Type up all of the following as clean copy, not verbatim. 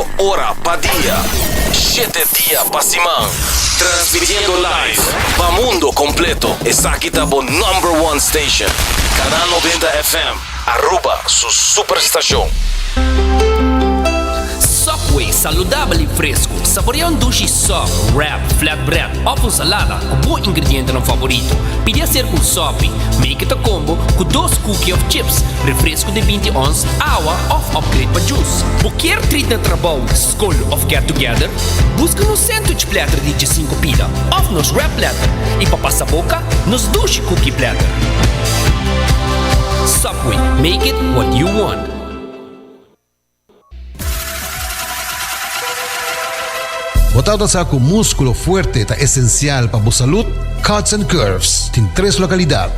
Cuatro ora pa dia, shete dia pa siman. Transmitiendo live pa mundo completo. Esaki ta bo number one station. Canal 90 FM, Aruba su superstacion. Subway, saludabel y fresco. Saborea un dushi sub, wrap, flatbread of un salada cu bo ingredientenan favorito. Pidi hacer cu un sopi. Make it a combo cu dos cookie of chips, refresco di binti ons, awa of upgrade pa juice. Bo kier treat na trabou, skol of get together? Buska nos sandwich platter di djesinku pida of nos wrap platter y pa pasa boca, nos dushi cookie platter. Subway, make it what you want. Bo tabata sa ku múskulo fuerte ta esensial pa bo salud? Cuts and Curves tin tres lokalidat,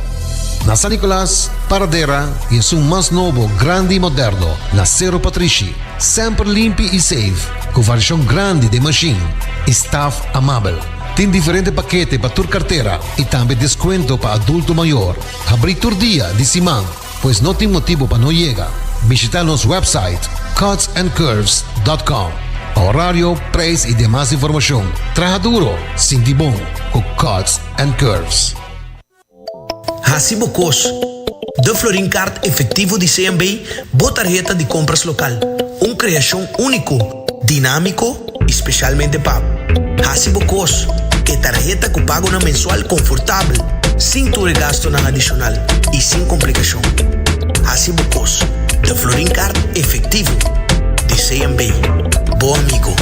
na San Nicolas, Paradera y esun mas nobo, grandi y moderno na Cerro Patrishi. Semper limpi y safe, cu variacion grandi den machine y staff amabel. Tin diferente pakete pa tur cartera y tambe descuento pa adulto mayor. Habri tur dia di siman. Pues no tin motibo pa no yega. Bishita nos website cutsandcurves dot com pa horario, prijs y demas informacion. Traha duro, sinti bon cu Cuts and Curves. Hasi bo kos. De Florin Card Efectivo di CMB, bo tarheta di compras local. Un creacion unico, dinamico y specialmente pa bo. Hasi bo kos. E tarheta ku pagonan mensual konfortabel, sin tur e gastonan adishonal i sin komplikashon. Hasi bo kos. De Florin Card Efectivo di CMB. Bo amigo.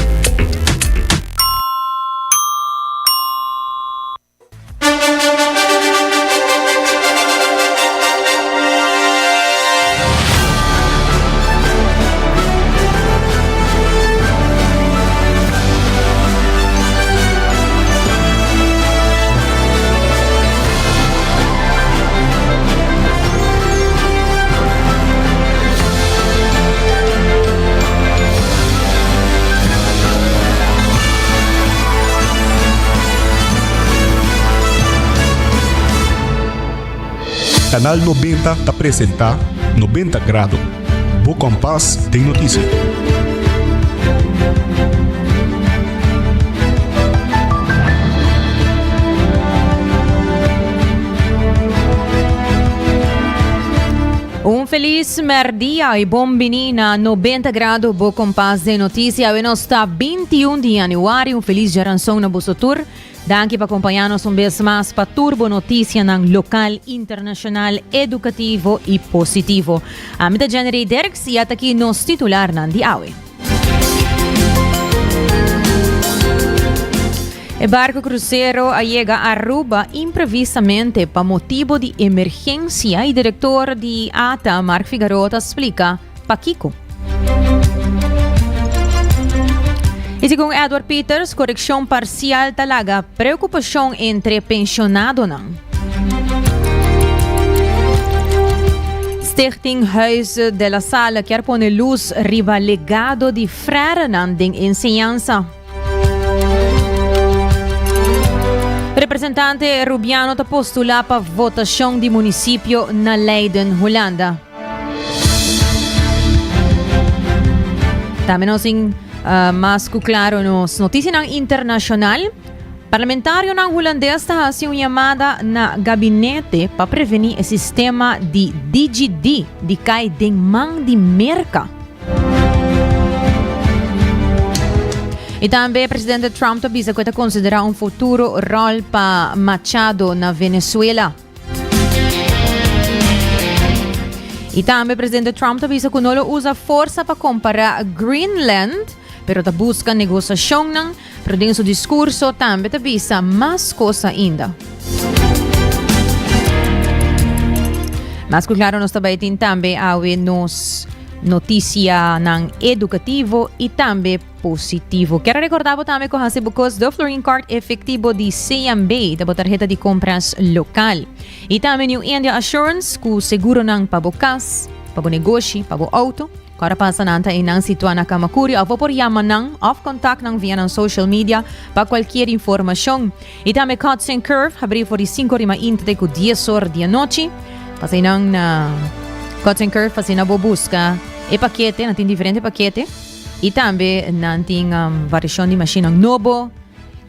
Canal 90 ta presenta 90 Grado, bo kompas den notisia. Un feliz merdia y bon bini na 90 Grado, bo kompas den notisia. Awe nos ta 21 di januari, un feliz djaranson na boso tur. Danki pa kompañá nos un bes mas pa tur bo notisianan lokal, internashonal, edukativo i positivo. Ami ta Jenny Derks i ataki nos titularnan di awe. E barco crucero a yega Aruba imprevistamente pa motibo di emergencia y director di ATA, Mark Figaroa, ta splica Pakiko? I segun Edward Peters, korekshon parsial ta laga preokupashon entre penshonadonan. Stichting Huis de la Salle kier pone lus riba legado di frèrenan den enseñansa. Representante Rubiano ta postula pa votashon di munisipio na Leiden, Hulanda. Tambe nos tin uh, mas ku claro nos noticianan internacional. Parlamentarionan hulandes ta hasi un llamada na gabinete pa preveni e sistema di DigiD di kai den man di Merca. Y tambe presidente Trump ta bisa ku ta considera un futuro rol pa Machado na Venezuela. Y tambe presidente Trump ta bisa cu no lo usa forsa pa compara Greenland, pero ta busca negociacionnan, pero den su discurso tambe ta bisa mas cos ainda. Mas cu claro nos ta bay tin tambe awe nos noticianan educativo y tambe positivo. Kier a recorda bo tambe cu haci bo cos de Florin Card efectivo di CMB, ta bo tarheta di compras local. Y tambe New India Assurance cu seguronan pa bo cas, pa bo negoshi, pa bo auto. Cu ora pasa nan ta einan situa na Camacuri of bo por yama nan of contact nan via nan social media pa cualkier informacion. Y tambe Cuts and Curve habri for di 5 or mainta te cu 10 or di anochi. Pasa einan na Cuts and Curve asina bo busca e pakete, nan tin diferente pakete. Y tambe nan tin variacion di mashinnan nobo.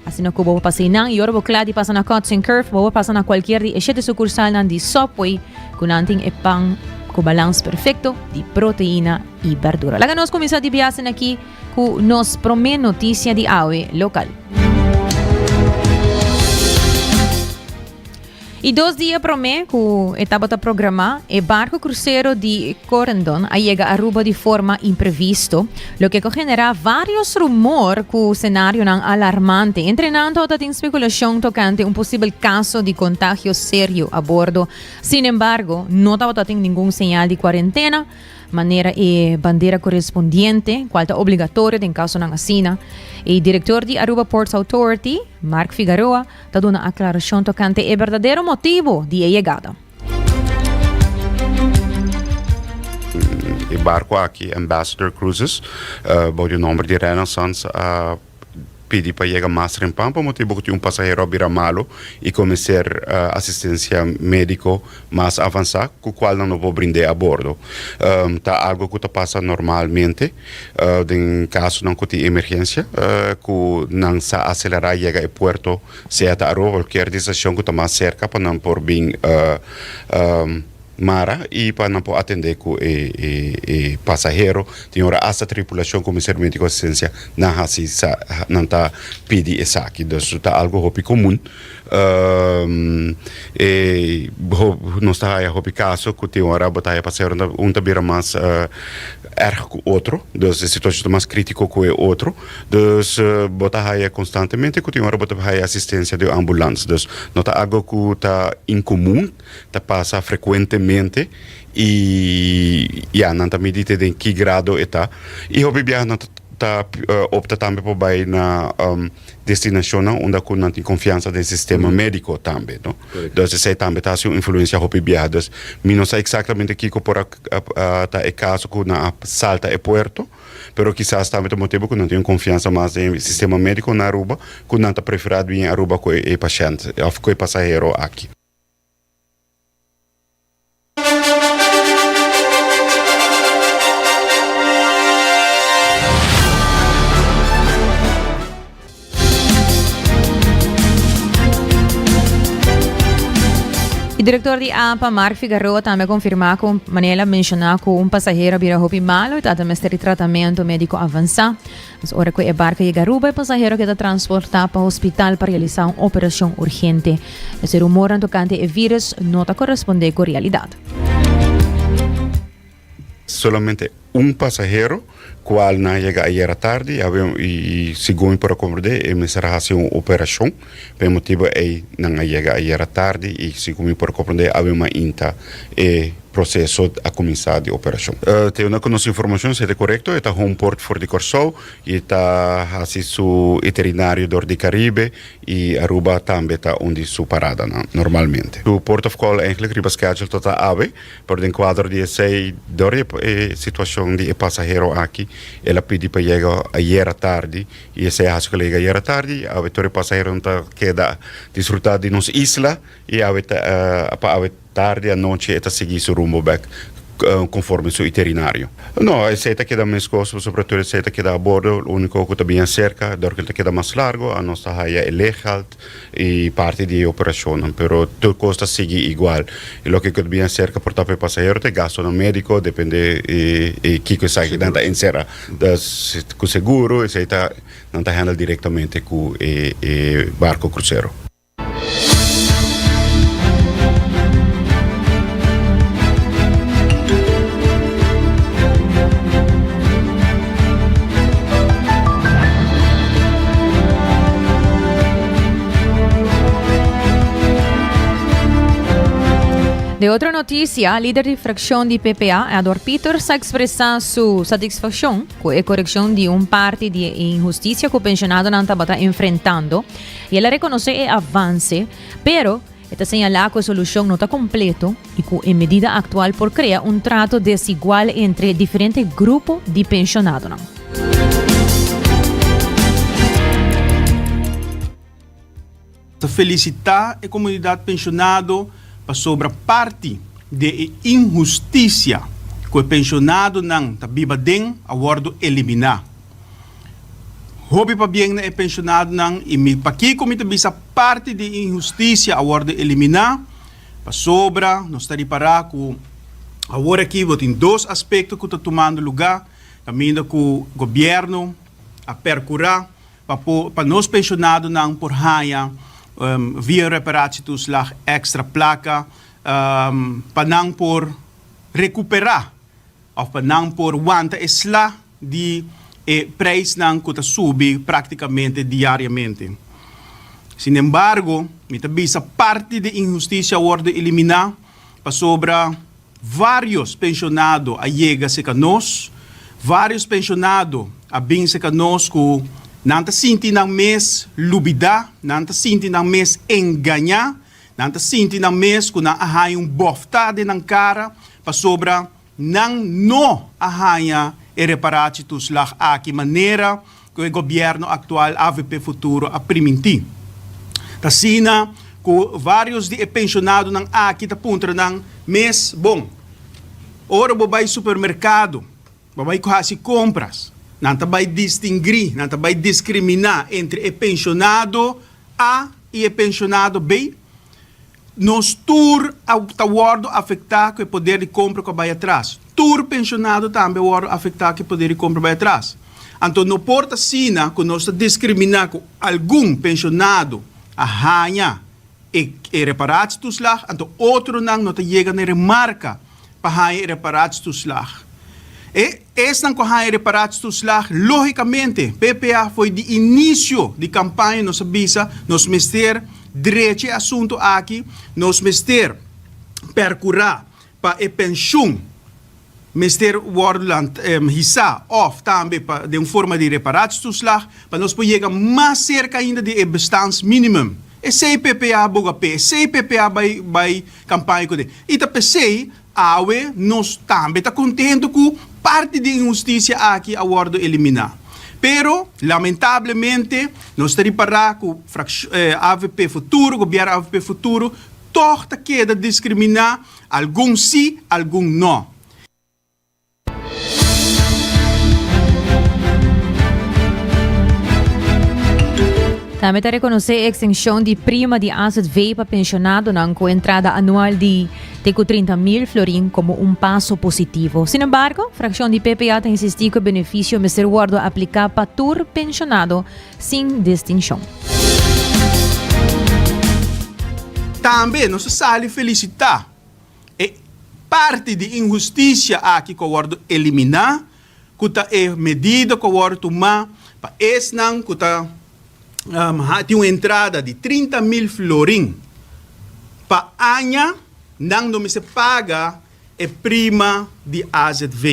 Asina cu bo por pasa einan y ora bo cla di pasa na Cuts and Curve, bo por pasa na cualkier di e shete sucursalnan di Subway cu nan tin e pan cu balans perfecto di proteina y berdura. Laga nos cuminsa di biasen aki cu nos prome noticia di awe local. Y dos dia prome cu e tabata programa, e barco crucero di Corendon a yega Aruba di forma imprevisto, loke cu a genera varios rumor cu scenarionan alarmante. Entre nan tabata tin speculacion tocante un posibel caso di contagio serio a bordo. Sin embargo, no tabata tin ningun señal di cuarentena, manera e bandera korespondiente, kual ta obligatorio den kasonan asina. E direktor di Aruba Ports Authority, Mark Figaroa, ta duna aklarashon tokante e berdadero motibu di e yegada. E barco aki, Ambassador Cruises, bou di nomber di Renaissance a pidi pa yega mas rempan pa motibu ku tin un pasahero a bira malu i ku mester asistensia médiko mas avansá ku kual nan no por brind'é a bordo. Ta algu ku ta pasa normalmente den kasonan ku tin emergensia ku nan sa aselerá yega e puerto sea ta Aruba o kualkier destashon ku ta mas serka pa nan por bin Mara y pa nan por atende cu e pasahero. Tin ora hasta tripulacion cu mester meti cu asistencia nan haci sa nan ta pidi esaki. Dus ta algo hopi comun. E nos ta haya hopi caso cu tin ora bo ta haya pasahero un ta bira mas erg cu otro. Dus e situacion ta mas critico cu e otro. Dus bo ta haya constantemente cu tin ora bo ta haya asistencia di ambulance. Dus no ta algo cu ta incomun. Ta pasa frekuentemente i ya nan ta midi te den ki grado e ta. I hopi biaha nan ta opta tambe pa bai na destinashonnan unda ku nan tin konfiansa den sistema médiko tambe, no. Dus esei tambe ta hasi un influensia hopi biaha. Dus mi no sa eksaktamente kiko por a ta e kaso ku nan a salta e puerto, pero kisas tambe ta motibu ku nan tin un konfiansa mas den e sistema médiko na Aruba ku nan ta preferá di bin Aruba ku e pashènt òf ku e pasahero aki. E director di APA, Mark Figaroa, tambe a confirma cu manera el a menciona cu un pasahero a bira hopi malo y tata mester di tratamento medico avansa. Mas ora cu e barco yega Aruba, e pasahero keda transporta pa hospital pa realisa un operacion urgente. Ese rumornan tocante e virus no ta corresponde cu realidad. Solamente un pasahero, cual nan a yega ayera tardi y segun mi por a comprende e mester a haci un operacion. Pa e motibo ey nan a yega ayera tardi y segun mi por a comprende awe mainta e proceso a cuminsa di operacion. Te unda cu nos informacion si ta corecto e ta home port for di Corsou y ta haci su itinerario door di Caribe y Aruba tambe ta un di su paradanan normalmente. Su port of call eigenlijk riba schedule ta ta awe pero den cuadro di esey door di e situacion di e pasahero aki el a pidi pa yega ayera tardi y esey a haci cu el a yega ayera tardi. Awe tur e pasaheronan ta keda disfruta di nos isla y awe ta pa awe Tardi anochi e ta sigui su rumbo bek konforme su iterinario. No, esei ta keda meskos pasobra tur esei ta keda a bordo. Lo úniko ku ta bin aserka, dor ku el ta keda mas largo, anos ta haya e leegeld i parti di e operashonnan. Pero tur kos ta sigui igual. E loke ku ta bin aserka por ta pa e pasahero ta e gastonan médiko, depende e kiko esaki nan ta enserá. Dus ku seguro esei ta nan ta handle direktamente ku e barko krusero. De otro noticia, lider di fraccion di PPA, Edward Pieters, a expresa su satisfaccion cu e correccion di un parti di e inhusticia cu pensionadonan tabata enfrentando. I el a rekonosé e avanse, pero e ta señalá ku e solushon no ta kompleto i ku e medida aktual por krea un trato desigual entre diferente grupo di penshonadonan. Ta felisitá e komunidat penshonado pasobra parti de e inhustisia ku e penshonadonan ta biba den a wòrdu eliminá. Hopi pabien na e penshonadonan i mi pakiko mi ta bisa parti di e inhustisia a wòrdu eliminá, pasobra nos ta ripará ku awor aki bo tin dos aspekto ku ta tumando lugá, kaminda ku gobièrnu a perkurá pa por pa nos penshonadonan por haña via reparatietoeslag èkstra plaka pa nan por rekuperá òf pa nan por wanta e sla di e prijsnan ku ta subi práktikamente diariamente. Sinembargo, mi ta bisa parti di inhustisia a wòrdu eliminá pasobra vários penshonado a yega serka nos, vários penshonado a bin serka nos ku nan ta sinti nan mes lubidá, nan ta sinti nan mes engañá, nan ta sinti nan mes ku nan a haña un bòftá den nan kara pasobra Nan no a haña e reparatietoeslag aki manera ku e gobièrnu aktual avp Futuro a primintí. Ta asina ku vários di e penshonadonan aki ta puntra nan mes, Bon, ora bo bai supermerkado, bo bai hasi kompras, nan ta bai distingrí, nan ta bai diskriminá entre e penshonado A i e penshonado B? Nos tur a ta wòrdu afektá ku e poder di kompra ku a bai atras. Tur penshonado tambe a wòrdu afektá ku e poder di kompra bai atras. Anto no por ta asina ku nos ta diskriminá ku algun penshonado a haña e e reparatietoeslag, anto otronan no ta yega na e remarka pa haña e reparatietoeslag. E esnan ku a haña e reparatietoeslag, lógikamente, PPA foi di inisio di kampaña nos a bisa nos mester drecha e asuntu aki, nos mester perkurá pa e penshun mester wòrdu hisá òf tambe pa den un forma di reparatietoeslag pa nos por yega mas serka ainda di e bestaansminimum. Esei PPA a boga p'e, esei PPA bai bai kampaña kuné. I ta p'esei awe nos tambe ta kontentu ku parti di inhustisia aki a wòrdu eliminá. Pero, lamentablemente, nos ta ripará ku avp Futuro, gobièrnu avp Futuro, tòg ta keda diskriminá, algun sí, algun nò. Tambe ta rekonosé e ekstenshon di prima di azv pa penshonadonan ku entrada anual di te ku 30 mil florin komo un paso positivo. Sin embargo, frakshon di PPA ta insistí ku e benefisio mester wòrdu apliká pa tur penshonado sin distinshon. Tambe nos ta sali felisitá E parti di inhustisia aki ku a wòrdu eliminá, ku ta e medida ku a wòrdu tumá pa esnan ku ta tin un entrada di 30.000 florin pa aña, nan no mester paga e prima di azv.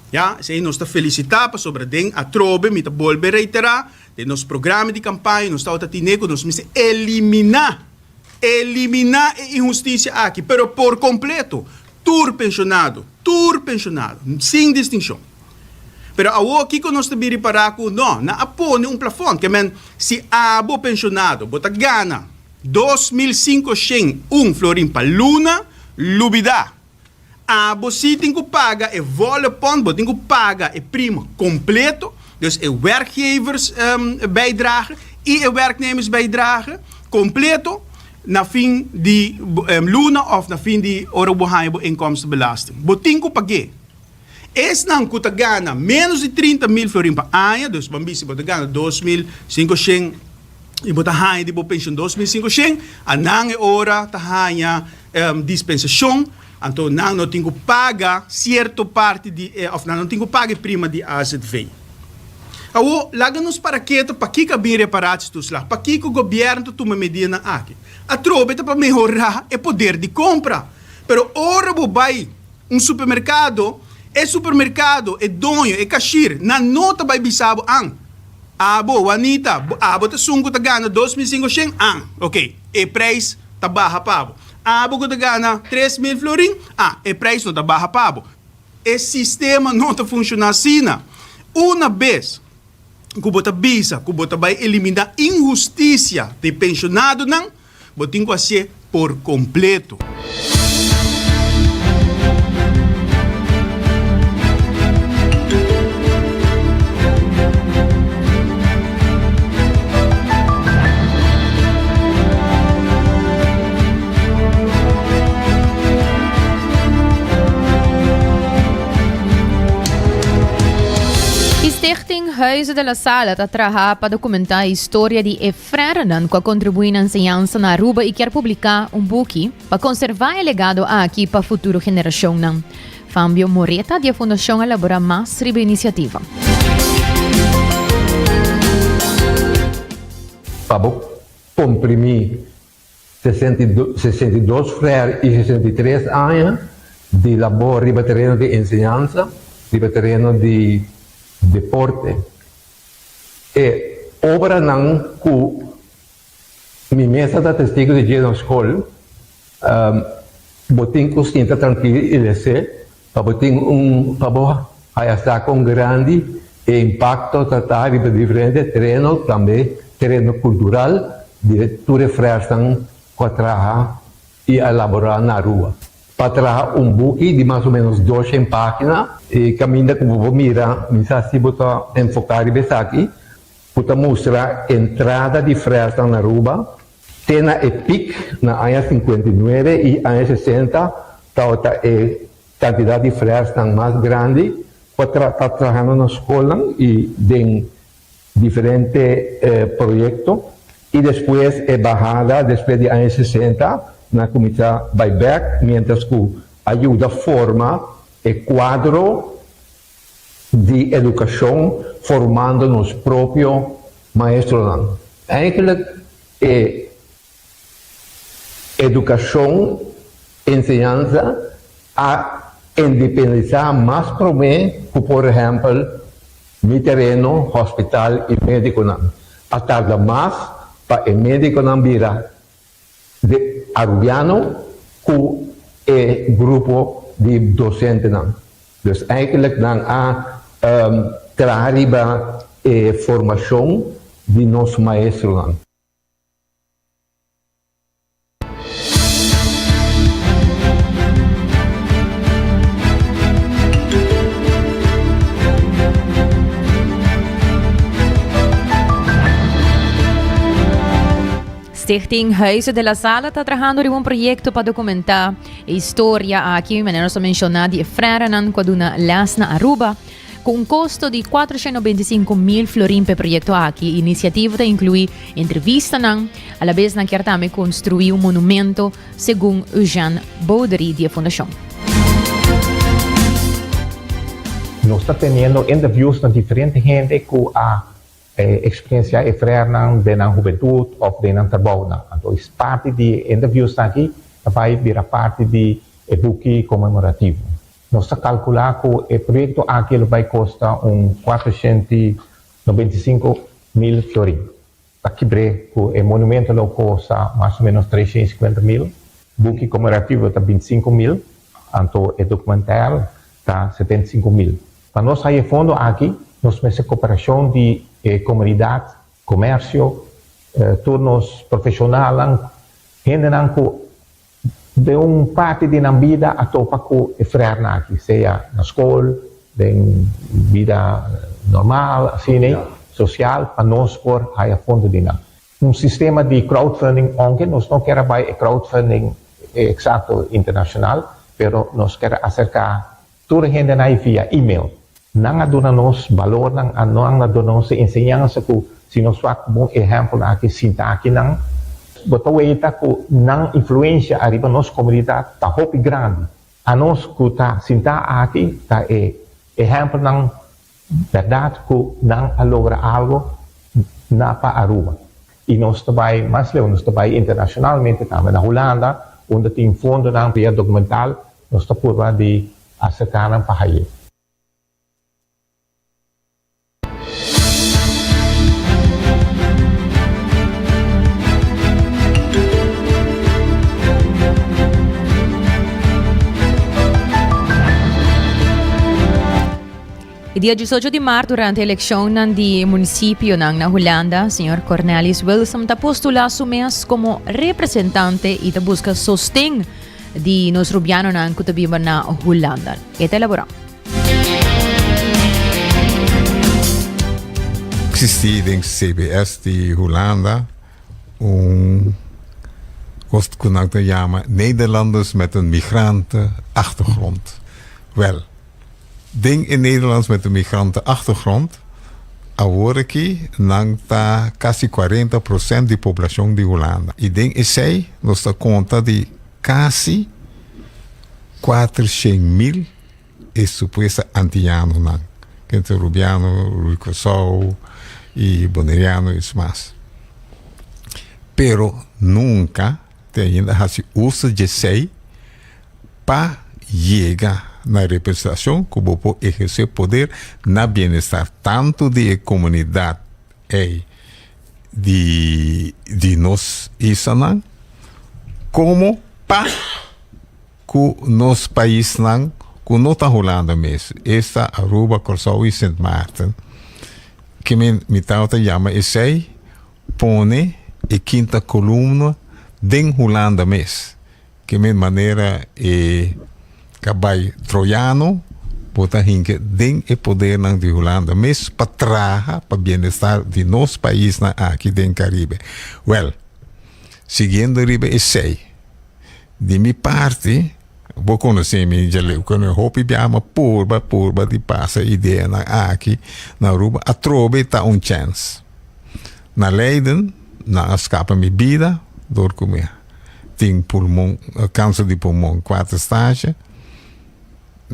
Ya, esei nos ta felisitá pasobra den atrobe mi ta bolbe reiterá, den nos programa di kampaña nos tabata tine ku nos mester eliminá. Eliminá e inhustisia aki, pero por kompleto, tur penshonado, tur penshonado, sin distinshon. Pero awor kiko nos ta bin ripará ku no, nan a pone un plafòn, ke men si abo penshonado bo ta gana 2501 florin pa luna, lubidá. Abo si tin ku paga e volle pond, bo tin ku paga e prima kompleto, dus e werkgeversbijdrage i e werknemersbijdrage kompleto na fin di luna òf na fin di ora bo haña bo inkomstenbelasting. Bo tin ku pag'é. Esnan ku ta gana ménos di 30.000 florin pa aña, dus ban bisa bo ta gana 2500 i bo ta haña di bo penshon 2500, anan e ora ta haña dispensashon, anto nan no tin ku paga sierto parti di e òf nan no tin ku paga e prima di azv. Awor, laga nos para ketu pakiko a bin reparatietoeslag, pakiko gobièrnu ta tuma e medidanan aki. Atrobe ta pa mehorá e poder di kompra. Pero ora bo bai un supermerkado, e supermerkado, e doño, e kashir, nan no ta bai bisa bo, an, abo, Juanita, abo ta esun ku ta gana 2500, an, oke, e preis ta baha pa bo. Abo ku ta gana 3000 florin, ah, e preis no ta baha pa bo. E sistema no ta funshoná asina. Una bes ku bo ta bisa ku bo ta bai eliminá inhustisia di penshonadonan, bo tin ku hasié por kompleto. Huize de la Sala ta traha pa documentá e historia di e frèrenan cu a contribuí na enseñansa na Aruba y kier publicá un buki pa conservá e legado aki pa futuro generacionnan. Fambio Moreta di e fundacion a labora mas riba e iniciativa. Pa bo comprimí 62 frère i 63 aña di labor riba tereno di enseñansa, riba tereno di deporte. E obranan ku mi mes a ta testigo di dje na skol, bo tin ku sinta trankil i les'é pa bo tin un pa bo haya sa kon grandi e impakto ta ta riba diferente tereno, tambe tereno kultural di tur e frèrsnan ku a traha i a elaborá na Aruba. Pa traha un buki di mas o ménos doshen página, e kaminda ku bo por mira, mi sa si bo ta enfoká riba esaki, ku ta mustra entrada di frèrsnan na Aruba te na e pik na aña 59 i aña 60 tabata e kantidat di frèrsnan mas grandi ku a ta trahando na skolnan i den diferente proyekto i despues e bahada despues di aña 60 nan a kuminsá bai bèk miéntras ku a yuda forma e kuadro di edukashon formando nos propio maestronan. Eigenlijk e edukashon, enseñansa, a independisá mas promé ku por ehèmpel mi tereno, hospital i médikonan. A tarda mas pa e médikonan bira de Arubiano ku e grupo di dosentenan. Dus eigenlijk nan a traha riba e formashon di nos maestronan. Stichting Huize de la Sala ta trahando riba un proyecto pa documenta e historia aki, manera nos a menciona, di e frerenan cu a duna les na Aruba. Cu un costo di 495 mil florin p'e proyecto aki. E iniciativa ta inclui entrevistanan, alabes nan kier tambe construi un monumento, segun Eugène Boudry di e fundacion. Nos ta teniendo interviews na diferente hende cu a experiencia e frernan den nan hubentud of den nan trabounan. Anto es parti di e interviewsnan aki ta bay bira parti di e buki conmemorativo. Nos ta calcula cu e proyecto aki lo bay costa un 495 mil florin. Ta kibr'é cu e monumento lo costa mas o menos 350 mil, buki conmemorativo ta 25 mil, anto e documentaire ta 75 mil. Pa nos haya e fondo aki, nos mester cooperacion di e comunidad, comercio, tur nos profesionalnan, hendenan cu den un parti di nan bida a topa cu e frernan aki, sea na scol, den bida normal, asina, social, pa nos por haya fondo di nan. Un sistema di crowdfunding, aunke nos no kier a bay e crowdfunding exacto internacional, pero nos kier acerca tur hendenan via email. Nan a duna nos balornan, nan a duna nos enseñansa cu si nos wak bon ehempel aki sinta aki nan, bo ta weta cu nan influencia ariba nos comunidad ta hopi grandi. Anos cu ta sinta aki ta e ehempelnan berdad cu nan a logra algo na pa Aruba. Y nos ta bay mas leu, nos ta bay internacionalmente tambe na Hulanda, unda tin fondonan via documental, nos ta purba di acerca nan pa haye. E dia 18 di maart durante eleccionnan di municipionan na Hulanda, señor Cornelis Wilson ta postula su mes como representante y ta busca sosten di nos rubianonan cu ta biba na Hulanda. E ta elabora. Existi den CBS di Hulanda un kos ku nan ta yama Nederlanders met een migrantenachtergrond. Wel, den e Nederlands met een migrantenachtergrond. Awor aki nan ta kasi 40% di poblashon di Hulanda i den esei nos ta konta di kasi 400,000 e supuesto antianonan, kende Rubiano, Rui Kòrsou i Boneriano i mas. Pero nunka te ainda hasi uso dje esei pa yega na representashon ku bo por ehersé poder na bienestar tantu di e komunidat ei di di nos islanan komo pa ku nos paisnan ku no ta Hulanda mes, esta Aruba, Kòrsou i Sint Maarten. Ke men mi tabata yama esei pone e kinta kolumna den Hulanda mes. Ke men manera e kabai troyano bo ta hinke den e podernan di Hulanda mes pa traha pa bienestar di nos paisnan aki den Karibe. Wèl, siguiendo riba esei, di mi parti, bo konosé mi dje leu ku hopi biaha mi a purba purba di pasa ideanan aki na Aruba, atrobe ta un chèns. Na Leiden nan a skapa mi bida dor ku mi tin pulmon, kanser di pulmon kuater stage.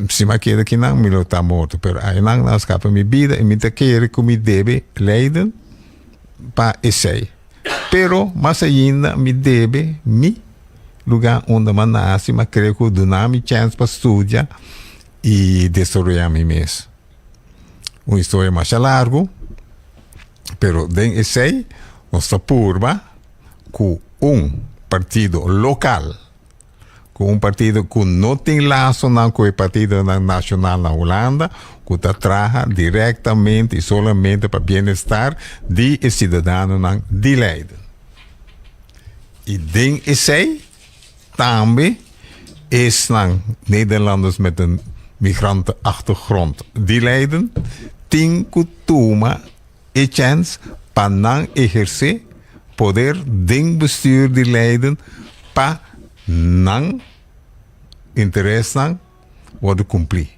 Si mi a keda kinan mi lo ta morto, pero ainan nan a skapa mi bida i mi ta kere ku mi debe Leiden pa esei. Pero mas ainda mi debe mi lugar unda mi a nase, mi a kere ku duna mi chèns pa studia i desaroyá mi mes. Un historia masha largu, pero den esei nos ta purba ku un partido lokal, ku un partido ku no tin lasonan ku e partidonan nashonal na Hulanda, ku ta traha direktamente i solamente pa bienestar di e siudadanonan di Leiden. I den esei tambe esnan Nederlanders met een migrantenachtergrond di Leiden tin ku tuma e chèns pa nan ehersé poder den bestuur di Leiden pa nan interesnan wòrdu kumplí.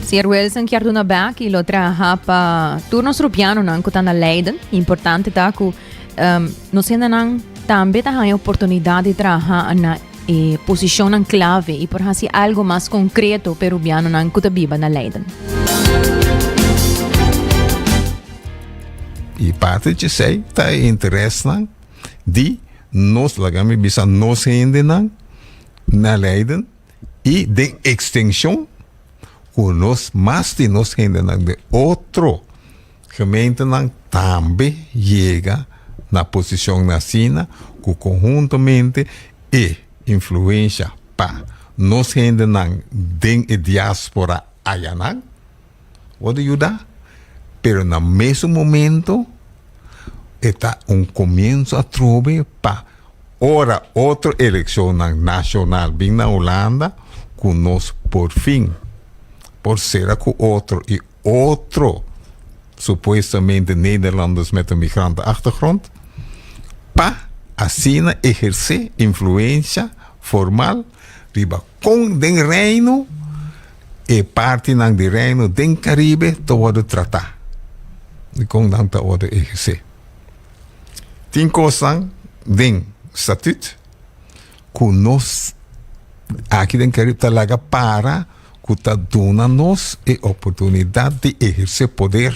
Señor Wilson kier duna bek y lo traha pa tur nos rupianonan cu ta na Leiden. Importante ta cu um, nos hendenan tambe ta haña oportunidad di traha na e posicionnan clave y por haci algo mas concreto pa e rubianonan cu ta biba na Leiden. I parti djesei ta e interesnan di nos, laga mi bisa nos hendenan na Leiden i den ekstenshon ku nos mas di nos hendenan den otro gemeentenan tambe yega na posishonnan asina ku konhuntamente e influensha pa nos hendenan den e diaspora ayanan. Wòrdu yuda, pero na mesun momento e ta un komienso atrobe pa ora otro elekshonnan nashonal bin na Hulanda ku nos por fin por sera ku otro i otro supuestamente Nederlanders met un migrantenachtergrond pa asina ehersé influensha formal riba kon den Reino e partinan di Reino den Caribe ta wòrdu tratá i kon nan ta wòrdu ehersé. Tin kosnan den statut ku nos aki den Caribe ta laga para ku ta duna nos e oportunidat di ehersé poder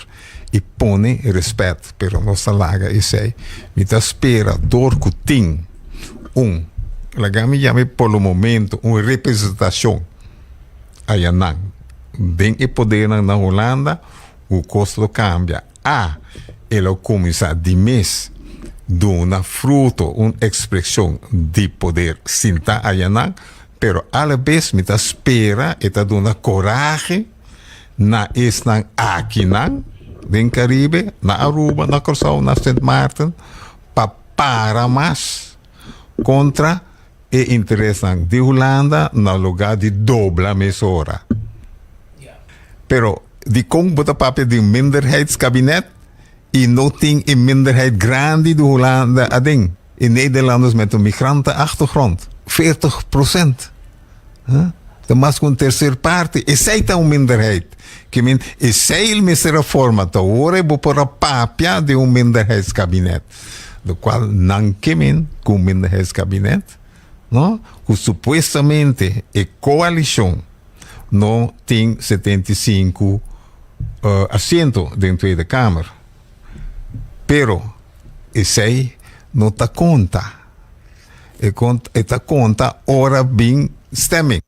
i pone rèspèt, pero nos ta laga esei. Mi ta spera dor ku tin un, laga mi yama por lo momento, un representashon ayanan den e podernan na Hulanda ku kos lo kambia. A e lo kuminsá di mes duna fruto, un ekspreshon di poder sintá ayanan, pero alabes mi ta spera e ta duna korahe na esnan akinan den Karibe, na Aruba, na Kòrsou, na Sint Maarten, pa para mas kontra. e interesnan di Hulanda na lugá di dobla mesora. Pero dikon bo ta papia di un minderheidskabinet i no tin e minderheid grandi di Hulanda aden? E Nederlanders met un migrantenachtergrond, 40 procent. Ta mas ku un tercer parte. Esei ta un minderheid. Ke men, esei mester a forma. Ta ora bo por a papia di un minderheidskabinet. Lo cual nan ke men ku un minderheidskabinet, no? Ku supuestamente e koalishon no tin 75 asiento den Tweede Kamer. Pero esei no ta konta. E kont e ta konta ora bin stemming.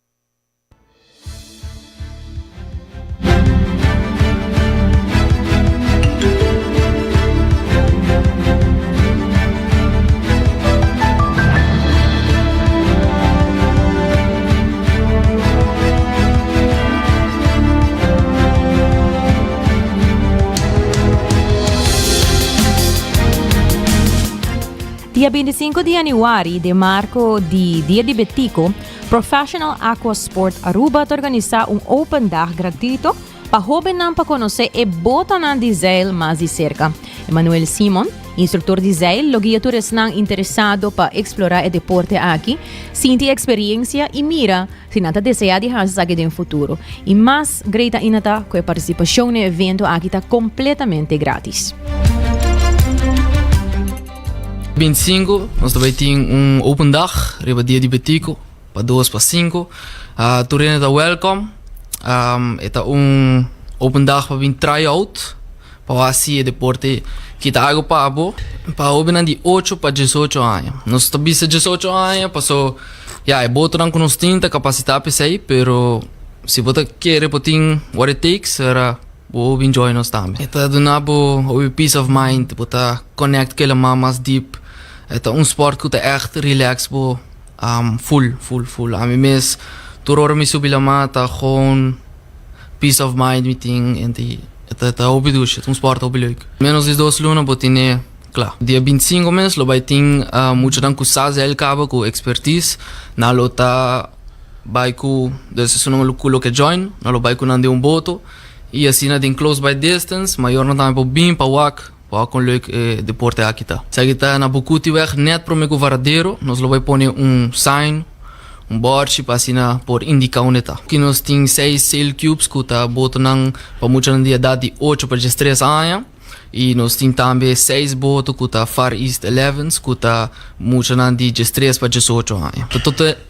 Dia 25 di januari, den marco di Dia di Betico, Professional Aqua Sport Aruba ta organisa un open dag gratuito pa hobennan pa conoce e botanan di zeil mas di cerca. Emanuel Simon, instructor di zeil, lo guia tur esnan interesado pa explora e deporte aki, sinti e experiencia y mira si nan ta desea di haci esaki den futuro. Y mas great ainda ta cu e participacion na e evento aki ta completamente gratis. 25 nos ta bai tin un open dag riba dia di Betico pa dos pa cinco. Tur hende ta welcome. E ta un open dag pa bin try out pa wak si e deporte kita algo pa bo. Pa hobennan di ocho pa diesocho aña. Nos ta bisa diesocho aña paso ya e botonan ku nos tin ta kapasitá pa esei pero si bo ta kere bo tin what it takes era. Bo hopi enjoy nos tambe. E ta duna bo hopi peace of mind, bo ta connect ku e laman mas deep. E ta un sport ku ta ègt relax bo full, full, full. Ami mes tur ora mi subi laman ta gewoon peace of mind mi tin en e ta ta hopi dushi, e ta un sport hopi leuk. Menos di dos luna bo tine kla. Dia bintisinko mes lo bai tin muchanan ku sa zeil kaba ku expertise, nan lo ta bai ku, dus esunnan ku lo ke join, nan lo bai ku nan den un boto. Y asina den close by distance, mayornan tambe por bin pa wak, pa wak con leuk e deporte aki ta. Esaki ta na Bukutiweg net prome cu Varadero, nos lo bay pone un sign, un borchi pa asina por indica unda e ta. Aki nos tin seis sail cubes cu ta botonan pa muchanan di edad di ocho pa diestres aña y nos tin tambe seis boto cu ta Far East Elevens cu ta muchanan di diestres pa diesocho aña. Ta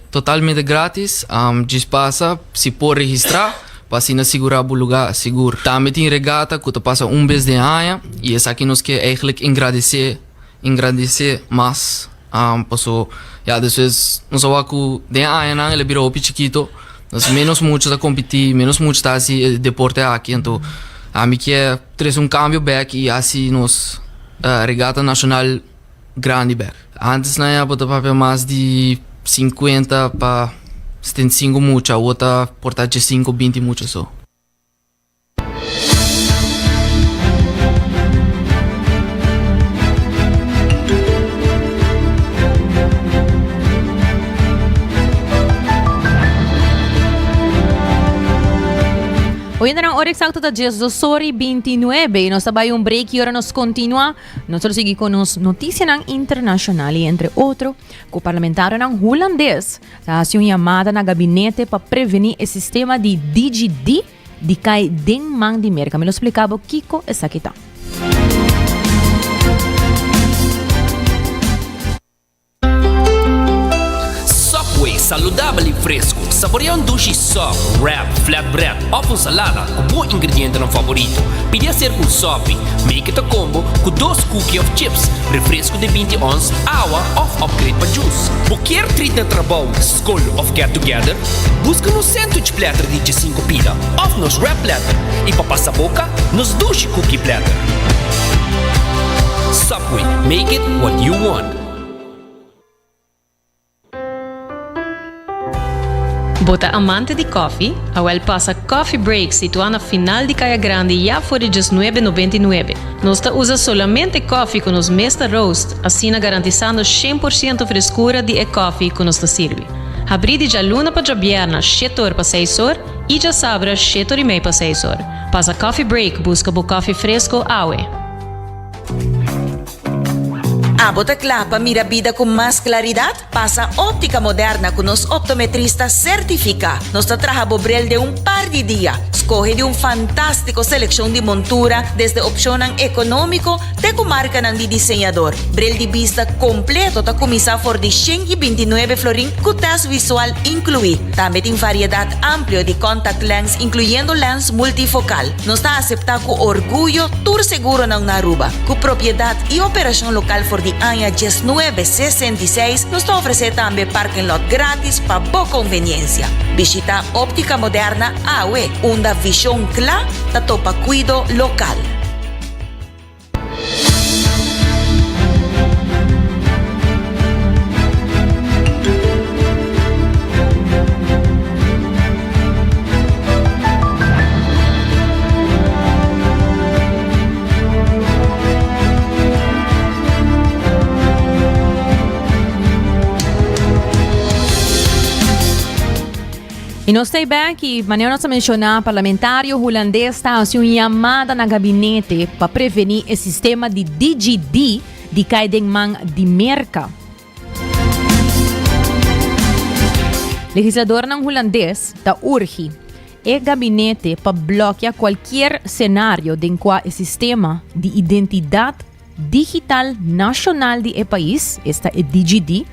Totalmente gratis, djis pasa si por registra pa asina sigura bo luga sigur. Tambe tin regata ku ta pasa un bes den aña i esaki nos ke eigenlijk engradesé engrandesé mas paso ya despues nos a wak ku den añanan el a bira hopi chikito nos menos mucha ta kompetí menos mucha ta hasi e deporte aki anto ami ke trese un kambio bek i hasi nos regata nashonal grandi bek. Antes nan ya bo ta papia mas di 50 pa 75 mucha, awor ta por ta 15, 20 mucha so. Oyentenan, ora exacto ta 12 ora y 29 y nos ta bay un break y ora nos continua Nos lo sigui cu nos noticianan internacional y entre otro cu parlamentarionan Hulandes ta haci un yamada na gabinete pa preveni e sistema di DigiD di cay den man di Merca. Mi lo splica bo kico esaki ta. Subway, saludabel y fresco. Saborea un dushi sub, wrap, flatbread of un salada cu bo ingredientenan favorito. Pidi hacer cu un sopi. Make it a combo cu dos cookie of chips, refresco di binti ons, awa of upgrade pa juice. Bo kier treat na trabou, scol of get together? Busca nos sandwich platter di djesinco pida of nos wrap platter y pa pasa boca, nos dushi cookie platter. Subway, make it what you want. Bo ta amante di koffie? Awel pasa Coffee Break situá na final di Kaya Grandi ya for di diesnuebe nobenta i nuebe. Nos ta usa solamente koffie ku nos mes ta roast, asina garantisando 100% freskura di e koffie ku nos ta sirbi. Habrí di djaluna pa djabièrna shete or pa seis or i djasabra shete or i mei pa seis or. Pasa Coffee Break buska bo koffie fresko awe. Abo ta kla pa mira bida ku mas klaridat? Pasa Óptica Moderna ku nos optometrista sertifiká. Nos ta traha bo bril den un par di dia. Skohe di un fantástiko selekshon di montura, desde opshonnan ekonómiko te ku markanan di diseñador. Bril di bista kompleto ta kuminsá for di 129 florin ku tèst visual inkluí. Tambe tin variedat amplio di contact lens inkluyendo lens multifokal. Nos ta aseptá ku orguyo tur seguronan na Aruba. Ku propiedat i operashon lokal for di aña 1966, nos ta ofresé tambe parking lot gratis pa bo konveniensia. Bishitá Óptica Moderna awe, unda vishon kla ta topa kuido lokal. Y nos ta back y manera nos a menciona, parlamentario hulandes ta haci un llamada na gabinete pa preveni e sistema di DGD di cay den man di Merca. Legisladornan hulandes ta urgi e gabinete pa blokia cualkier scenario den cua e sistema di identidad digital nacional di e pais, esta e DGD,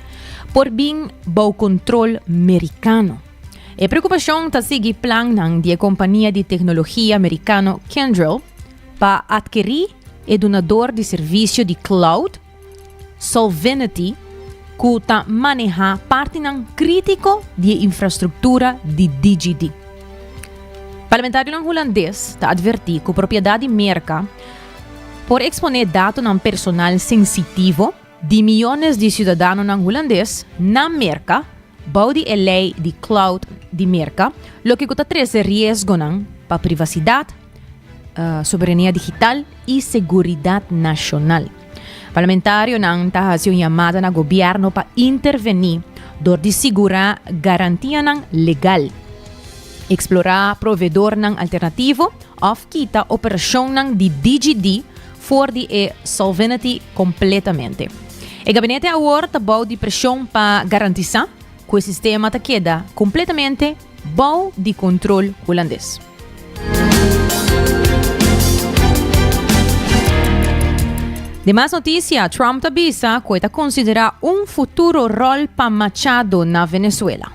por bin bou control Mericano. E preocupacion ta sigui plannan di e compania di tecnologia Mericano Kyndryl pa adkeri e dunador di servicio di cloud Solvinity ku ta manehá partinan krítiko di e infrastruktura di DGD. Parlamentarionan hulandes ta atvertí ku propiedat di Merka por eksponé datonan personal sensitivo di miónes di siudadanonan hulandes na Merka bou di e lei di cloud di Merka, loke ku ta trese riesgonan pa privasidat, soberania digital i seguridat nashonal. Parlamentarionan ta hasi un yamada na gobièrnu pa intervení dor di sigurá garantianan legal, eksplorá proveedornan alternativo òf kita operashonnan di DGD for di e Solvinity kompletamente. E gabinete awor ta bou di preshon pa garantisá ku e sistema ta keda kompletamente Bou di kontrol hulandes. Den mas noticia, Trump ta bisa cu e ta considera un futuro rol pa Machado na Venezuela.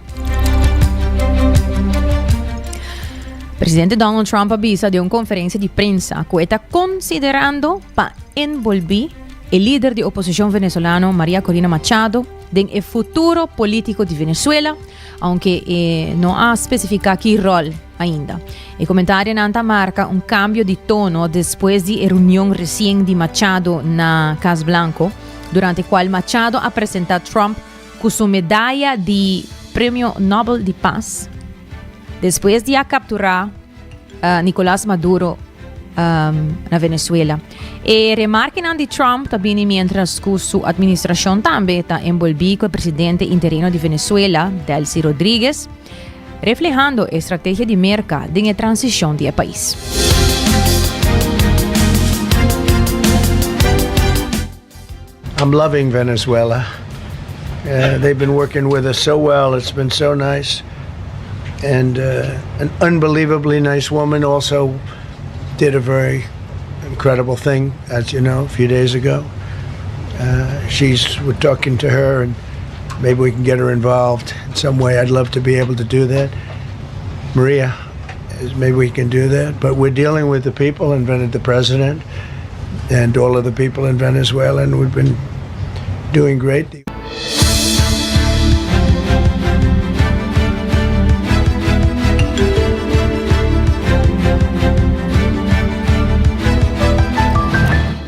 Presidente Donald Trump a bisa den un conferencia di prensa cu e ta considerando pa envolvi e lider di oposicion venezolano Maria Corina Machado den e futuro politico di Venezuela Aunke e no a specifica ki rol ainda. E comentarionan ta marca un cambio di tono despues di e reunion recien di Machado na Cas Blanco, durante cual Machado a presenta Trump cu su medaya di Premio Nobel di Paz, despues di a captura Nicolas Maduro na Venezuela. E remarkenan di Trump ta bini mientras ku su administrashon tambe ta enbolbí ku e presidente interino di Venezuela, Delcy Rodriguez, reflehando e strategia di Merka den e transishon di e pais. I'm loving Venezuela. Uh, they've been working with us so well. It's been so nice. And uh, an unbelievably nice woman also did a very incredible thing, as you know, a few days ago. Uh, she's we're talking to her, and maybe we can get her involved in some way. I'd love to be able to do that. Maria, maybe we can do that. But we're dealing with the people and the president and all of the people in Venezuela, and we've been doing great.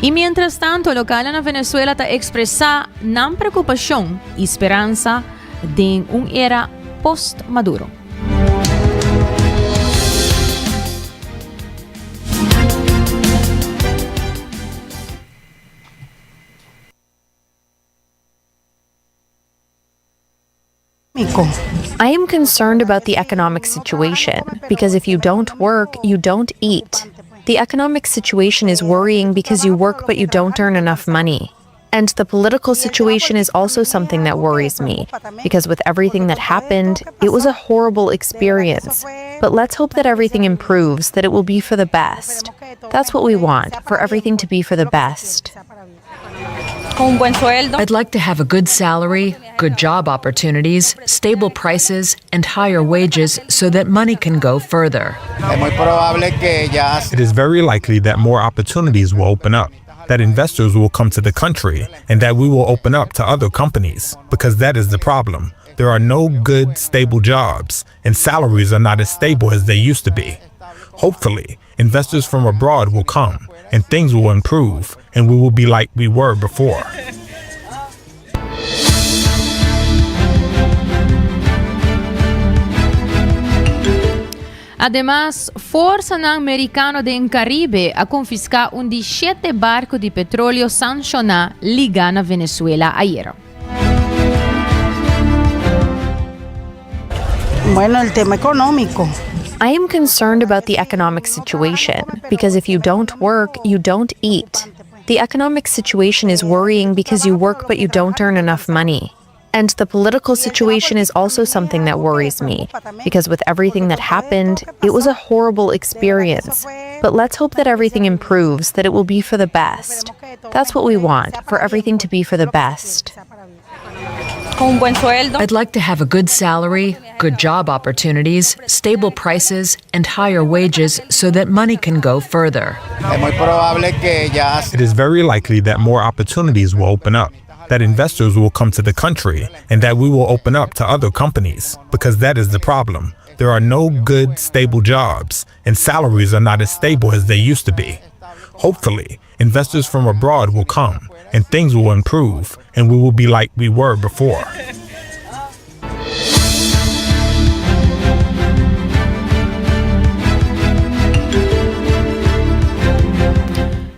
Y mientras tanto, local na Venezuela ta expresa nan preocupacion y speransa den un era post-Maduro. I am concerned about the economic situation because if you don't work, you don't eat. The economic situation is worrying because you work but you don't earn enough money. And the political situation is also something that worries me because with everything that happened, it was a horrible experience. But let's hope that everything improves, that it will be for the best. That's what we want, for everything to be for the best. I'd like to have a good salary, good job opportunities, stable prices, and higher wages so that money can go further. It is very likely that more opportunities will open up, that investors will come to the country, and that we will open up to other companies, because that is the problem. There are no good, stable jobs, and salaries are not as stable as they used to be. Hopefully, investors from abroad will come, and things will improve, and we will be like we were before. Ademas, forsanan merikano den Karibe a konfiská un di shete barku di petroleo sanshoná ligá na Venezuela ayera. Bueno, el tema económico. I am concerned about the economic situation because if you don't work, you don't eat. The economic situation is worrying because you work but you don't earn enough money. And the political situation is also something that worries me because with everything that happened, it was a horrible experience. But let's hope that everything improves, that it will be for the best. That's what we want, for everything to be for the best. I'd like to have a good salary, good job opportunities, stable prices, and higher wages so that money can go further. It is very likely that more opportunities will open up, that investors will come to the country, and that we will open up to other companies, because that is the problem. There are no good, stable jobs, and salaries are not as stable as they used to be. Hopefully, investors from abroad will come, and things will improve, and we will be like we were before.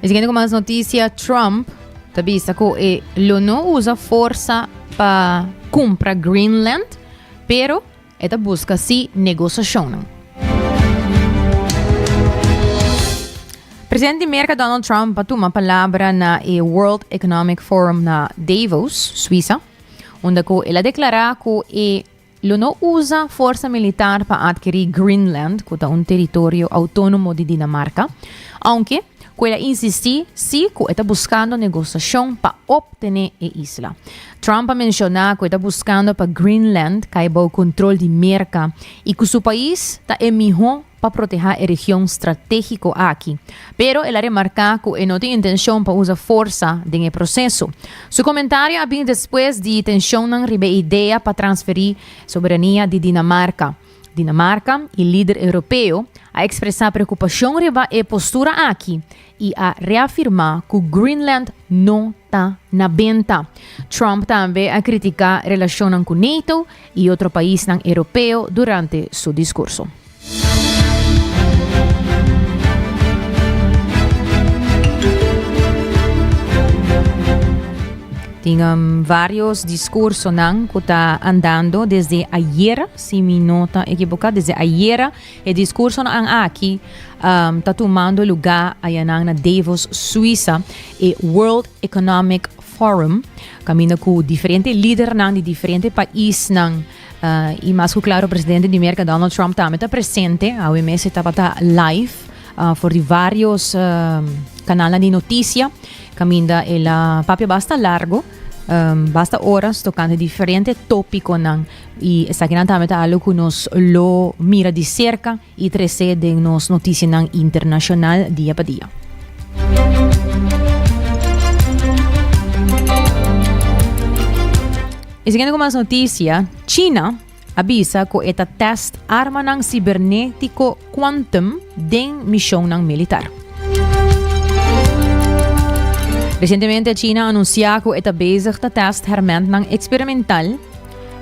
E siguiente ku mas noticia, Trump ta bisa ku e lo no usa forsa pa kumpra Greenland, pero E ta buska si negosashonnan. Presidente di Merka Donald Trump a tuma palabra na e World Economic Forum na Davos, Suiza, unda ku el a deklará ku e lo no usa forsa militar pa atkerí Greenland, ku ta un teritorio outónomo di Dinamarka, ounke ku el a insistí si ku e ta buskando negosashon pa optené e isla. Trump a menshoná ku e ta buskando pa Greenland kai bou kontrol di Merka i ku su pais ta e mihó pa protehá e region stratégiko aki. Pero el a remarká ku e no tin intenshon pa usa forsa den e proseso. Su komentario a bin despues di tenshonnan riba e idea pa transferí soberania di Dinamarka. Dinamarka i lider europeo a ekspresá preokupashon riba e postura aki i a reafirmá ku Greenland no ta na benta. Trump tambe a kritiká relashonnan ku NATO i otro paisnan europeo durante su diskurso. Tin varios discursonan cu ta andando desde ayera, si mi no ta equivoca, desde ayera e discursonan aki um, ta tumando lugar ayanan na Davos, Suiza, e World Economic Forum, caminda cu diferente lidernan di diferente paisnan uh, y mas cu claro presidente di Merca Donald Trump tambe ta presente, awe mes e tabata live uh, for di varios uh, kanalnan di noticia. Caminda el a papia basta largo, basta horas tocante diferente topiconan y esakinan tambe ta algo cu nos lo mira di cerca y trece den nos noticianan internacional dia pa dia. Y siguiendo con mas noticia, China a bisa cu e ta test armanan cibernetico quantum den misionnan militar. Recientemente China a anuncia cu e ta bezig ta test hermentnan experimental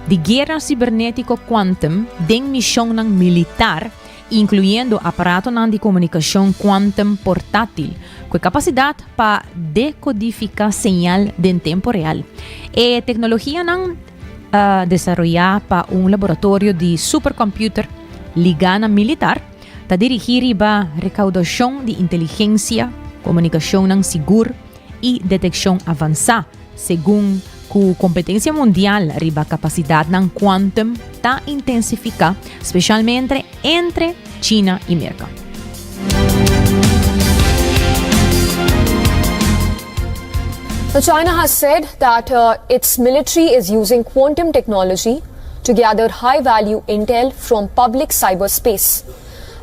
di guera cibernetico quantum den misionnan militar, incluyendo aparatonan di comunicacion quantum portatil cu e capacidad pa decodifica señal den tempo real. E tecnologianan. Desaroyá pa un laboratorio di supercomputer ligá na militar, ta dirigí riba rekaudashon di inteligensia, komunikashonnan sigur i detekshon avansá, segun ku kompetensia mundial riba kapasidatnan quantum ta intensifiká, spesialmente entre China i Merka. China has said that uh, its military is using quantum technology to gather high value intel from public cyberspace.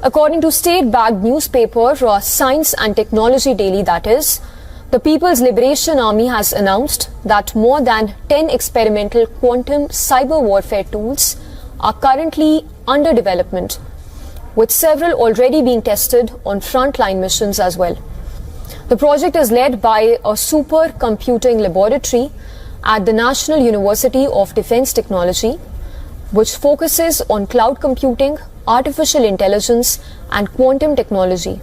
According to state backed newspaper uh, Science and Technology Daily, that is, the People's Liberation Army has announced that more than 10 experimental quantum cyber warfare tools are currently under development, with several already being tested on frontline missions as well. The project is led by a supercomputing laboratory at the National University of Defense Technology, which focuses on cloud computing, artificial intelligence, and quantum technology.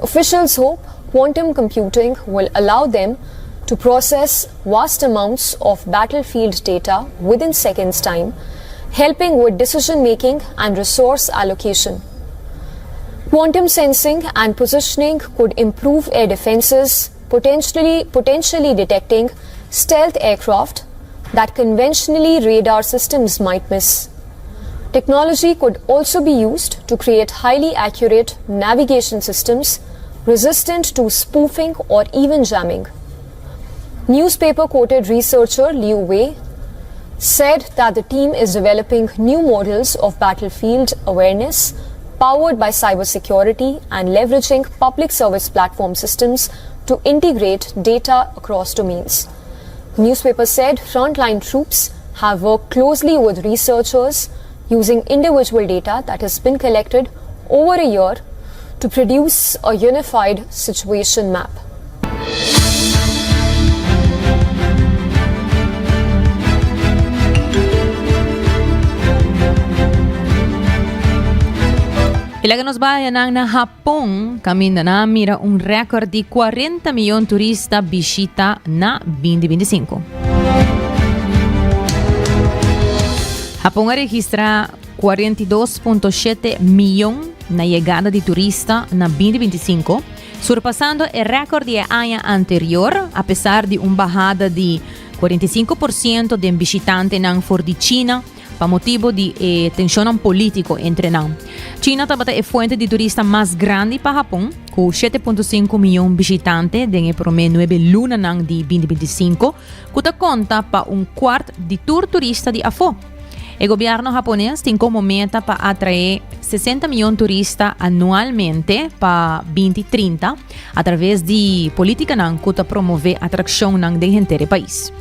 Officials hope quantum computing will allow them to process vast amounts of battlefield data within seconds' time, helping with decision making and resource allocation. Quantum sensing and positioning could improve air defenses, potentially, potentially detecting stealth aircraft that conventionally radar systems might miss. Technology could also be used to create highly accurate navigation systems resistant to spoofing or even jamming. Newspaper quoted researcher Liu Wei said that the team is developing new models of battlefield awareness powered by cybersecurity and leveraging public service platform systems to integrate data across domains. The newspaper said frontline troops have worked closely with researchers using individual data that has been collected over a year to produce a unified situation map. I laga nos bai nan na Hapon, kaminda nan a mira un rèkòrt di 40 mion turista bishita na 2025. Hapon a registrá 42.7 mion na yegada di turista na 2025, surpasando e rèkòrt di e aña anterior, apesar di un bahada di 45% den bishitantenan for di China pa motibu di e tenshonnan polítiko entre nan. China tabata e fuente di turista mas grandi pa Hapon, ku 7.5 mion bishitante den e promé nuebe lunanan di 2025, ku ta konta pa un kuart di tur turista di afó. E gobièrnu hapones tin komo meta pa atraé 60 mion turista anualmente pa 2030 atraves di polítikanan ku ta promové atrakshonnan den henter e pais.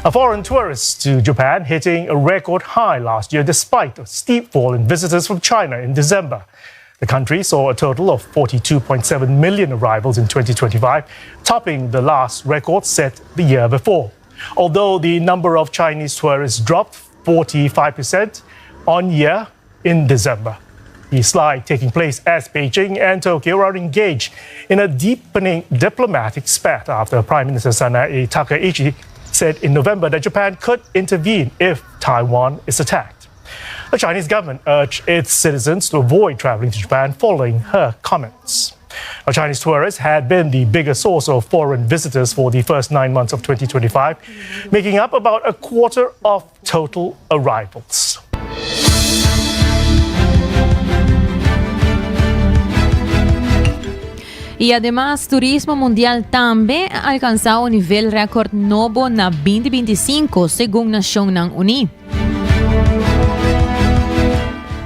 A foreign tourists to Japan hitting a record high last year despite a steep fall in visitors from China in December. The country saw a total of 42.7 million arrivals in 2025, topping the last record set the year before. Although the number of Chinese tourists dropped 45% on year in December. The slide taking place as Beijing and Tokyo are engaged in a deepening diplomatic spat after Prime Minister Sanae Takaichi said in November that Japan could intervene if Taiwan is attacked. The Chinese government urged its citizens to avoid traveling to Japan following her comments. Now, Chinese tourists had been the biggest source of foreign visitors for the first nine months of 2025, making up about a quarter of total arrivals. I ademas turismo mundial tambe a alkansá un nivel rèkòrt nobo na 2025, segun Nashonnan Uní.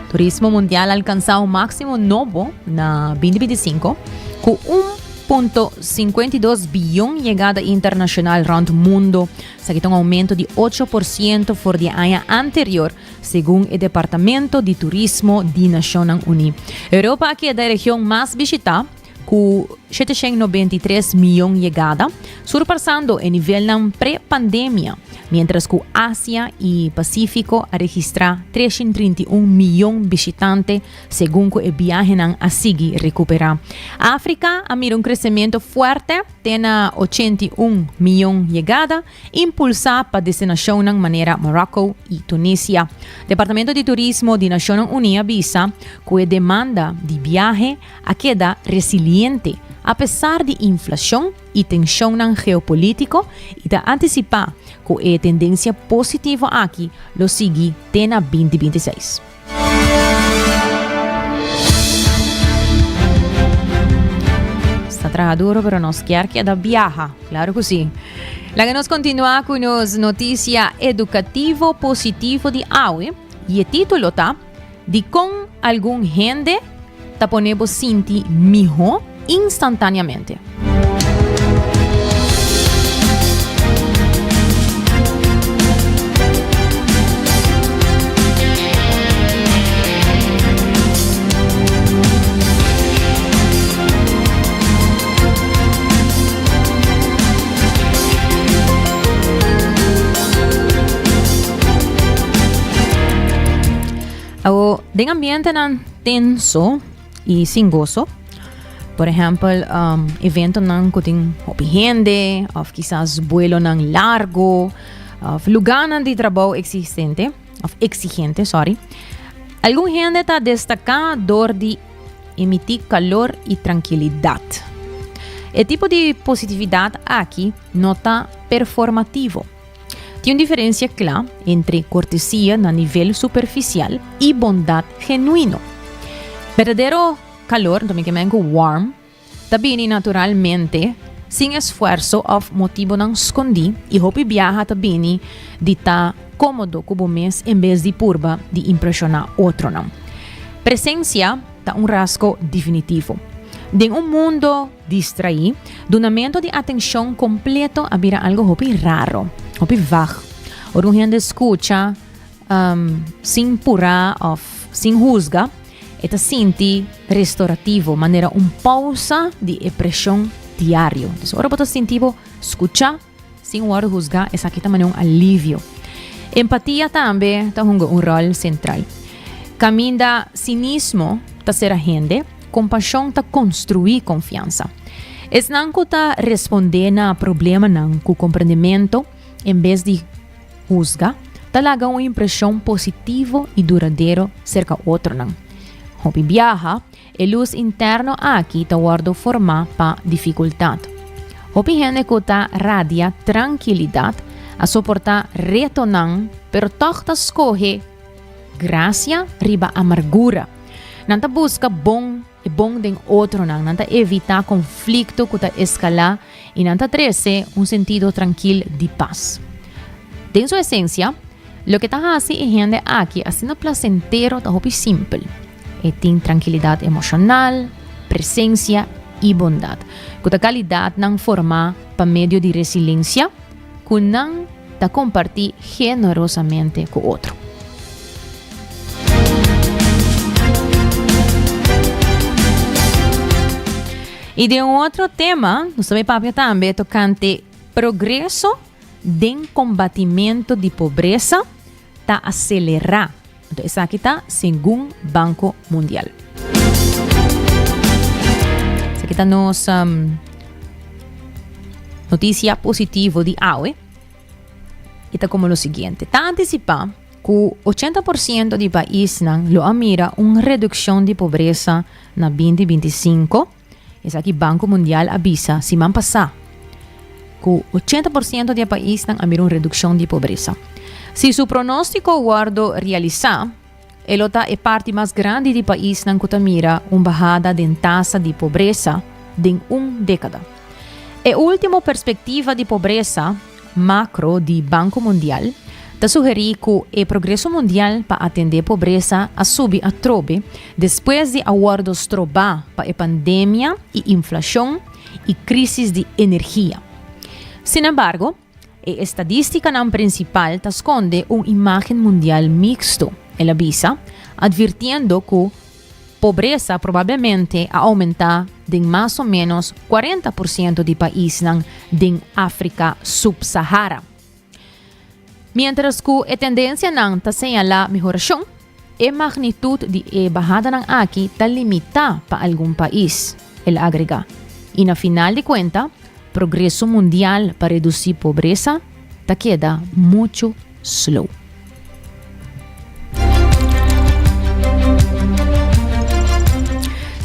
Turismo mundial a alkansá un máksimo nobo na 2025 ku 1.52 biyon yegada internashonal rònt mundo. Esaki ta un aumento di 8% for di e aña anterior, segun e Departamento di Turismo di Nashonnan Uní. Europa a keda e region mas bishitá ku. 793 miyon yegada, surpasando e nivelnan pre-pandemia, mientras ku Asia i Pasífiko a registrá 331 miyon bishitante segun ku e biahenan a sigui rekuperá. Afrika a mira un kresementu fuerte te na 81 miyon yegada, impulsá pa destinashonnan manera Morocco i Tunisia. Departamento di Turismo di Nashonnan Uní a bisa ku e demanda di biahe a keda resiliente apesar di inflashon i tenshonnan geopolítiko i ta antisipá ku e tendensia positivo aki lo sigui te na 2026. Ta traha duro pero nos kier keda biaha, claro cu si. Laga nos continua cu nos noticia educativo positivo di awe y e titulo ta Dikon algun hende ta pone bo sinti mihó instantáneamente? Awo, den ambientenan tenso i sin goso, por ehempel, um, eventonan ku tin hopi hende, of kisas buelonan largo, of lugánan di trabou existente, of exigente, sorry. Algun hende ta destaká dor di emití kalor i trankilidat. E tipo di positividat aki no ta performativo. Tin un diferensia kla entre kortesia na nivel superfisial i bondat genuino. Berdadero kalor, anto mi ke men ku warm, ta bini naturalmente, sin esfuerso òf motibonan skondí i hopi biaha ta bini di ta kómodo ku bo mes en bes di purba di impreshoná otronan. Presensia ta un rasgo definitivo. Den un mundo distraí, dunamentu di atenshon kompleto a bira algu hopi raro, hopi vag. Ora un hende skucha sin purá òf sin husga, e ta sinti restorativo, manera un pousa di e preshon diario. Dus ora bo ta sinti bo skuchá sin wòrdu husgá, esaki ta manera un alivio. Empatia tambe ta hunga un ròl sentral. Kaminda sinismo ta sera hende, kompashon ta konstruí konfiansa. Esnan ku ta respondé na problemanan ku komprendementu en bes di husga, ta laga un impreshon positivo i duradero serka otronan. Hopi biaha, e lus interno aki ta wòrdu formá pa difikultat. Hopi hende ku ta radia trankilidat a soportá retonan pero tòg ta skohe grasia riba amargura. Nan ta buska bon e bon den otronan, nan ta evitá konflikto ku ta eskalá i nan ta trese un sentido trankil di pas. Den su esensia, loke ta hasi e hende aki asina plasentero ta hopi simpel. E tin trankilidat emoshonal, presensia i bondat, ku ta kalidatnan formá pa medio di resilensia ku nan ta kompartí generosamente ku otro. I den un otro tema, nos ta bai papia tambe tokante progreso den kombatimento di pobresa ta aselerá. Anto esaki ta segun Banko Mundial. Esaki ta nos um, noticia positivo di awe. Y ta como lo siguiente. Ta anticipa cu 80% di paisnan lo a mira un reduccion di pobresa na 2025. Esaki Banco Mundial a bisa siman pasá ku 80% di e paisnan a mira un redukshon di pobresa. Si su pronóstiko wòrdu realisá, e lo ta e parti mas grandi di paisnan ku ta mira un bahada den tasa di pobresa den un dékada. E último perspektiva di pobresa makro di Banko Mundial ta sugerí ku e progreso mundial pa atendé pobresa a subi atrobe despues di a wòrdu strobá pa e pandemia i inflashon i krísis di energia. Sinembargo, e estadístikanan prinsipal ta skonde un imágen mundial miksto, el a bisa, atvirtiendo ku pobresa probablemente a oumentá. den mas o ménos 40% di paisnan den Afrika Subsahara. Miéntras ku e tendensianan ta señalá mehorashon, e magnitut di e bahadanan aki ta limitá pa algun pais, el a agregá. I na final di kuenta, progreso mundial pa redusí pobresa ta keda muchu slow.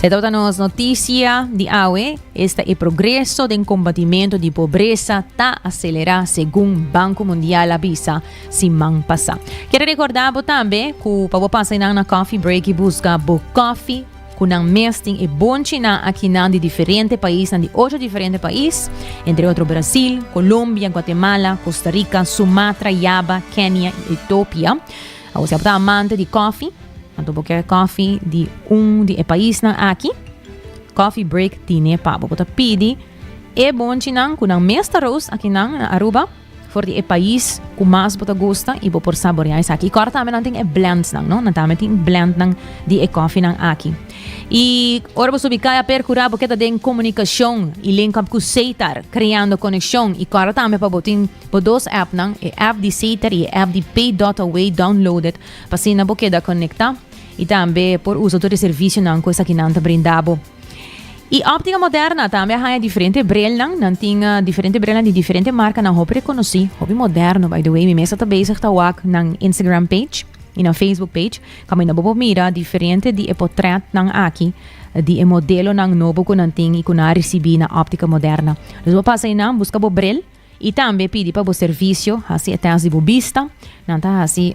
E tabata nos noticia di awe, esta e progreso den combatimento di pobresa ta acelera segun Banco Mundial a bisa siman pasa. Kier recorda bo tambe cu pa bo pasa einan na Coffee Break y busca bo coffee cu nan mes tin e bonchinan akinan di diferente paisnan di ocho diferente pais, entre otro Brasil, Colombia, Guatemala, Costa Rica, Sumatra, Java, Kenia y Ethiopia. Awor si abo ta amante di koffie, anto bo kier koffie di un di e paisnan aki, Coffee Break tine pa bo. Bo ta pidi e bonchinan cu nan mes ta roast akinan na Aruba. For di e pais ku mas bo ta gusta i bo por saboreá esaki. I kòrda tambe nan tin e blendsnan, no? Nan tambe tin blendnan di e kòfinan aki. I ora bo subi kaya perkurá bo keda den komunikashon i link up ku Setar, kreando konekshon. I kòrda tambe pa bo tin bo dos appnan, e app di Setar i e app di Pay dot Away downloaded pa asina bo keda konektá i tambe por usa tur e servisionan ku esakinan ta brinda bo. E Optica Moderna tambe a haña diferente brilnan. Nan tin diferente brilnan di diferente marcanan hopi reconoci, hopi moderno by the way. Mi mes a ta bezig ta wak nan Instagram page y nan Facebook page. Caminda bo por mira diferente di e potretnan aki di e modelonan nobo cu nan tin y cu nan a ricibi na Optica Moderna. Dus bo pasa eynan busca bo bril y tambe pidi pa bo servicio haci e test di bo bista. Nan ta haci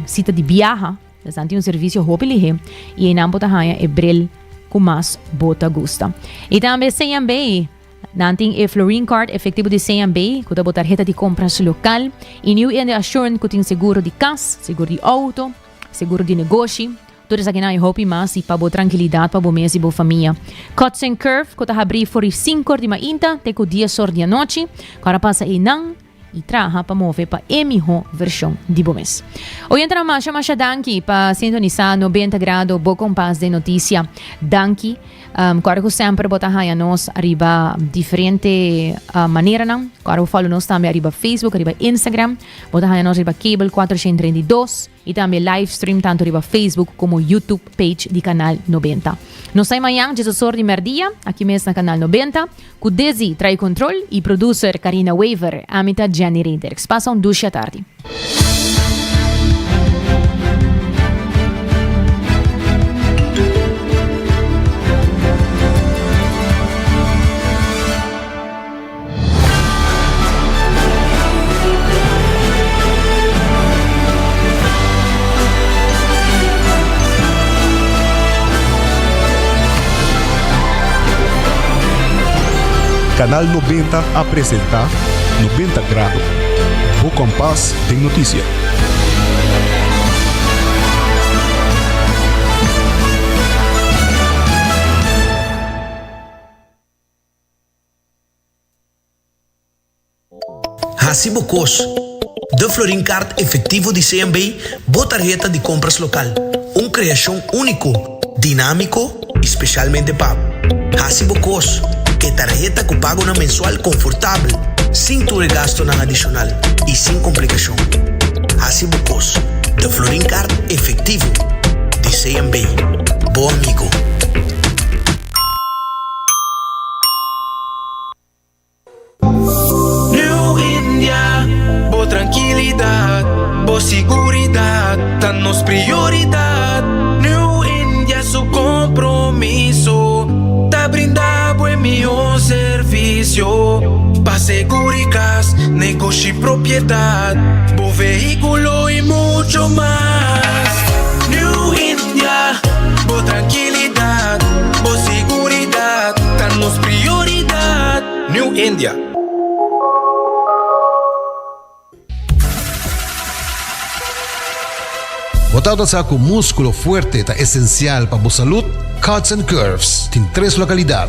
cita di biaha. Dus nan tin un servicio hopi lihé y einan bo ta haña e bril cu mas bo ta gusta. Y tambe CMB, nan tin e Florin Card efectivo di CMB cu ta bo tarheta di compras local. Y New India Assurance cu tin seguro di cas, seguro di auto, seguro di negoshi. Tur esakinan y hopi mas y pa bo tranquilidad pa bo mes y bo famia. Cuts and Curve cu ta habri for di cinco or di mainta te cu dies or di anochi. Cu ora pasa einan. I traha pa move pa e mihó vershon di bo mes. Oyentenan masha masha danki pa sintonisá 90 Grado bo kompas den notisia. Danki. Kòrda ku semper bo ta haña nos ariba diferente maneranan. Kòrda bo follow nos tambe ariba Facebook, ariba Instagram. Bo ta haña nos riba Cable 432. Y tambe live stream tanto riba Facebook como YouTube page di Canal 90. Nos ta mañan djesos or di merdia aki mes na Canal 90 cu Dizzy trae control y producer Carina Wever. Ami ta Jenny Reinderks. Pasa un dushi atardi. Canal 90 a presenta 90 Grado, bo kompas den notisia. Hasi bo kos. De Florin Card efectivo di CMB, bo tarheta di compras local. Un creacion unico, dinamico y specialmente pa bo. Hasi bo kos. E tarheta cu pagonan mensual confortabel, sin tur e gastonan adicional y sin complicacion. Hasi bo kos. De Florin Card efectivo di CMB. Bo amigo. New India, bo trankilidat, bo siguridat ta nos prioridat. New India su kompromiso ta brinda bo e mihó servisio pa seguri kas, negoshi, propiedat, bo vehíkulo i mucho mas. New India, bo trankilidat, bo siguridat ta nos prioridat. New India. Bo tabata sa ku múskulo fuerte ta esensial pa bo salud? Cuts and Curves tin tres lokalidat,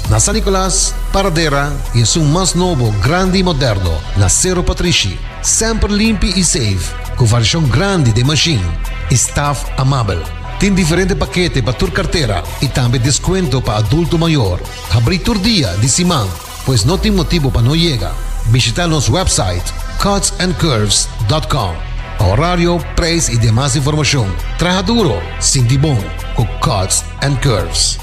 na San Nicolas, Paradera i esun mas nobo, grandi i moderno, na Sero Patrishi. Semper limpi i safe, ku variashon grandi den mashin i staf amabel. Tin diferente pakete pa tur kartera i tambe deskuento pa adulto mayor. Habrí tur dia di siman, pues no tin motibu pa no yega. Bishitá nos website cutsandcurves.com pa horario, prijs i demas informashon. Traha duro, sinti bon ku Cuts and Curves.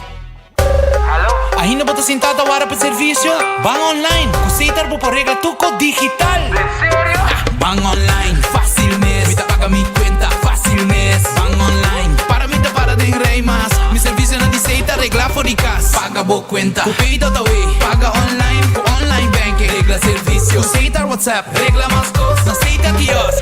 Ainda bo ta sintá ta wara pa servisio? Ban online! Ku Setar bo por regla tur kos digital! Ban online, fásil mes! Mi ta paga mi kuenta, fásil mes! Ban online, para mi ta para den rei mas! Mi servisionan di Setar regla for di kas! Paga bo kuenta ku Pay.awe! Paga online ku online banking! Regla servisio ku Setar WhatsApp! Regla mas kos na Setar Kiosk!